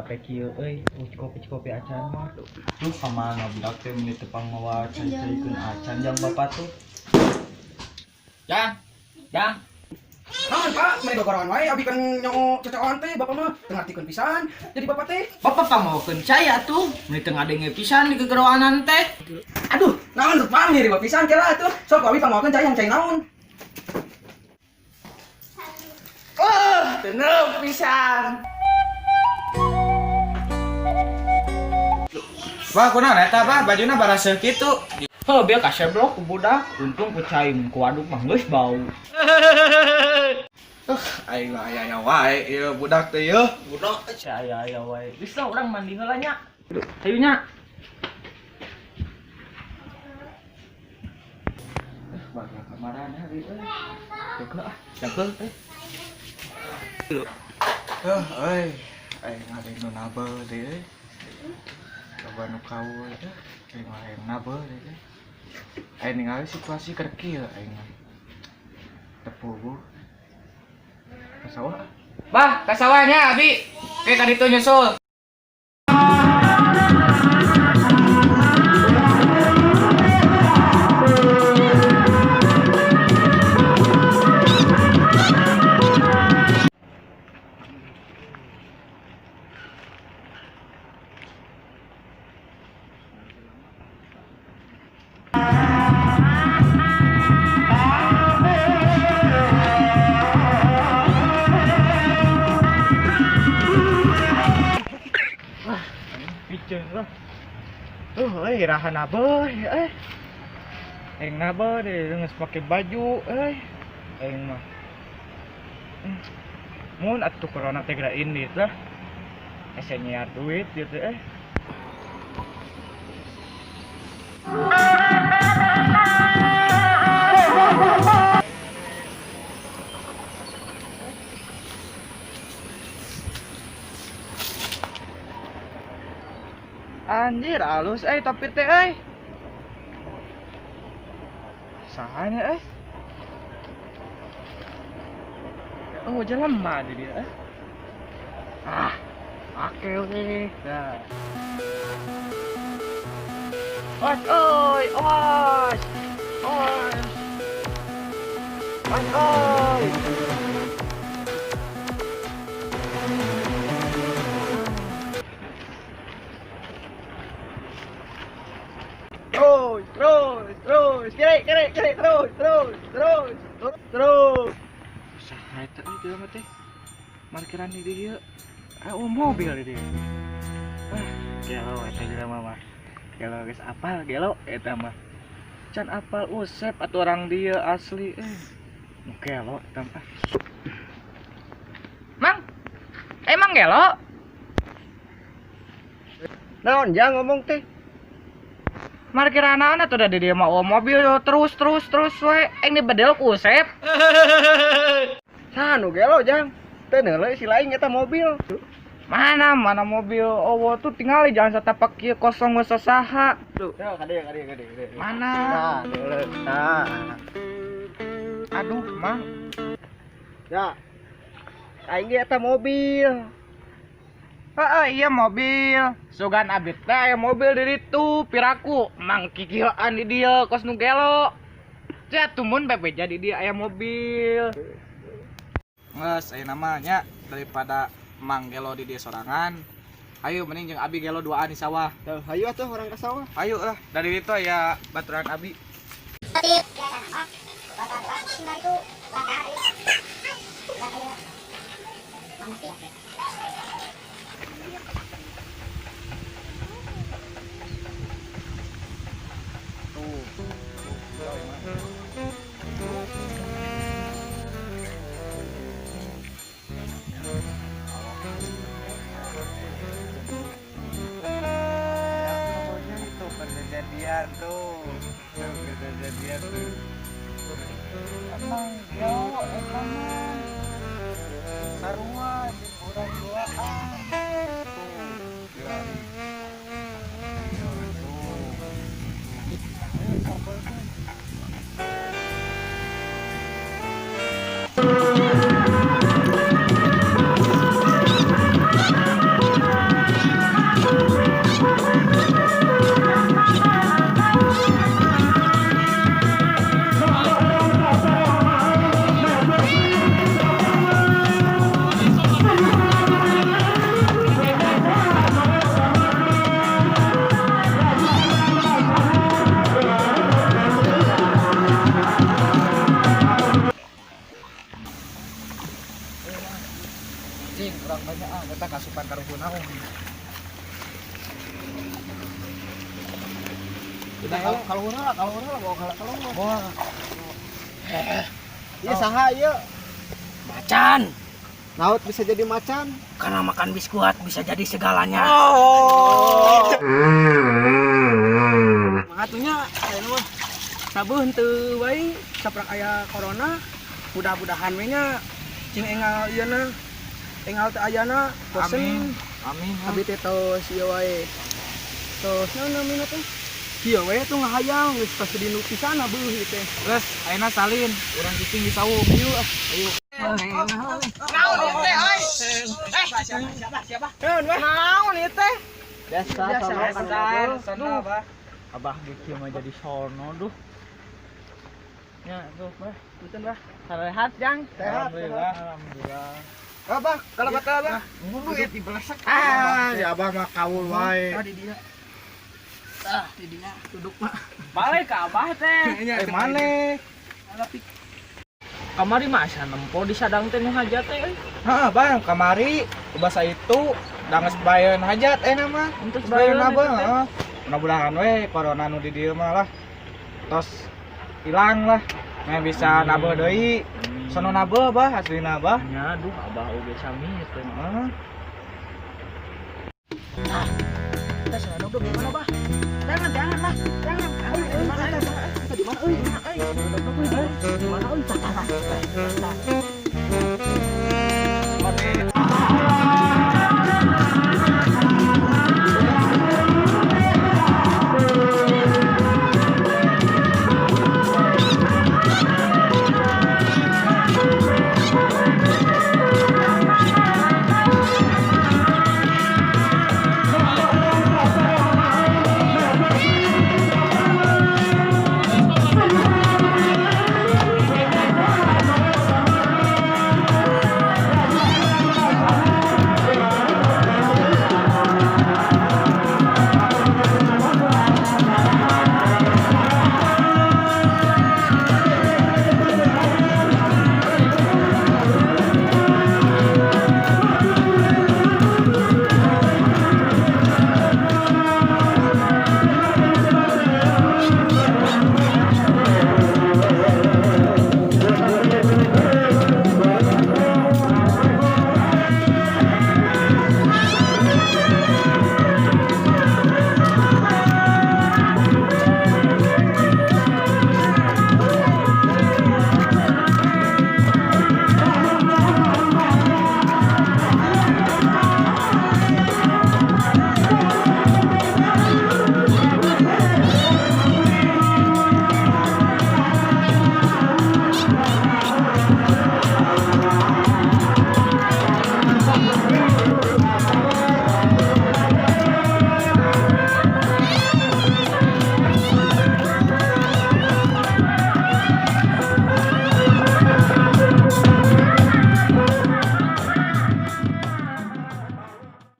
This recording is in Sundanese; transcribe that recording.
Capek kieu euy, kopi-kopi acan mah. Duh, kamana budak teh meni tepang mawa cai-caikeun acan jang bapak tuh. Jang. Jang. Naon Pak, meni gogoroan wae abi kan nyoo cocokan teh bapak mah teu ngartikeun pisan. Jadi bapak teh, Bapak pamawakeun cai atuh, meni teu ngadenge pisan di gegeroanan teh. Aduh, naon rupang nyeri bapak pisan kela atuh. Sok abi pamawakeun cai yang cai naon. Oh, teu pisan. Bah, kunaon eta bah, bajuna baraseuh kitu. Heuh, bieu kaseblok ku budak, untung ku cai mun ku waduk mah geus bau. Aing mah aya-aya wae ieu budak teh yeuh. Budak aya aya wae. Geus lah urang mandi heula nya. Hayu nya. Bakal kamarana hari euy. Jaga ah, jaga eh. Heuh euy, aing ada nu nabel deui euy. Coba nu kaul eh, aing mah hayang nabel deui euy. Aing ningali situasi keur kieu aing mah. Teu puguh. Ka sawah ah. Bah, ka sawahnya abi. Ke ka ditu nyusul. Piceun lah. Euy, iraha nabeuh euy. Aing nabeuh deui geus pake baju euy. Aing mah. Mun atuh corona teh geura indit lah. Ese nyiar duit gitu eh. Anjir halus euy topi teh euy. Saha nya euy? Oh, jelema di dia eh. Ah, pake we. Dah. Awas oi, awas. Awas. Awas oi. Terus, terus, terus, kiri, kiri, kiri, terus, terus, terus, terus, terus. Saha eta euy jelema teh? Parkiran di dieu. Ah, oh, mobil di dieu. Ah, gelo eta jelema mah. Gelo geus apal gelo eta mah. Can apal Usep atuh orang dieu asli euy. Nu gelo eta mah. Mang. Emang gelo? Naon jang ngomong teh? Parkiran naon atuh da di dieu mah oh, mobil terus terus terus we. Aing dibedel ku Usep. Saha nu gelo jang? Teu neuleuh si lain eta mobil. Mana mana mobil oh tuh tinggal jalan satapak kieu kosong geus saha. Tuh, kade kade kade kade. Mana? Nah, neuleuh. Nah. Aduh, Mang. Ya. Aing ge eta mobil. Heeh, iya mobil. Sugan abit teh aya mobil di ditu, piraku mang kikieuan di dieu kos nu gelo. Cia tumun bebe jadi dia aya mobil. Geus aya namanya daripada Mang gelo di dieu sorangan. Ayo mending jeung abi gelo duaan di sawah. Tuh, hayu atuh urang ka sawah. Ayo lah, dari itu aya baturan abi. Itu kejadian tuh. Tuh kejadian tuh. Emang gelo eta mah. Sarua jeung urang duaan. Tuh, ya. Tuh. Kalau urang bawa kalau. Wah. Ieu saha ieu? Macan. Naut bisa jadi macan? Karena makan biskuat bisa jadi segalanya. Oh. Mangatunya aya mah sabuh henteu wae saprak aya corona. Mudah-mudahan we nya cing enggal ieu na. Enggal teu ayana bosen. Amin. Abi teh tos ieu wae. Tos naon namina teh? Kieu we tuh ngahayang geus pas dinu pisan beuh ieu teh. Geus, ayeuna salin, urang cicing di saung. Yuk ah. Ayo. Naon ieu teh euy? Siapa siapa? Naon ieu teh? Biasa, Sono, Abah. Abah ge kieu mah jadi sono duh. Nya tuh, Bah. Punten bah. Sarehat, Jang. Sehat, Alhamdulillah. Alhamdulillah. Abah, kalau kata abah, Ngulu ya dibelesek. Ah, si abah mah kaul wae. Ah di dia. Ah, di dia duduk mah. Balik ke abah teh. Eh maneh? Kamari mah asa nempo di sadang teh nu hajat teh euy. Heeh, Bang, kamari bahasa itu danges bayeun hajat nama. Entus Bayeun bayeun abah, eta teh. heeh. Mudah-mudahan we corona nu di dieu mah lah. Tos hilang lah. Meh bisa nabeuh deui. Sono nabeuh bah aslina bah. Nya aduh abah oge sami teh. Heeh. Kita selalu duduk di mana bah? Jangan, jangan lah, jangan. Di mana di mana euy? Di mana euy? Di mana euy? Tah, tah, tah.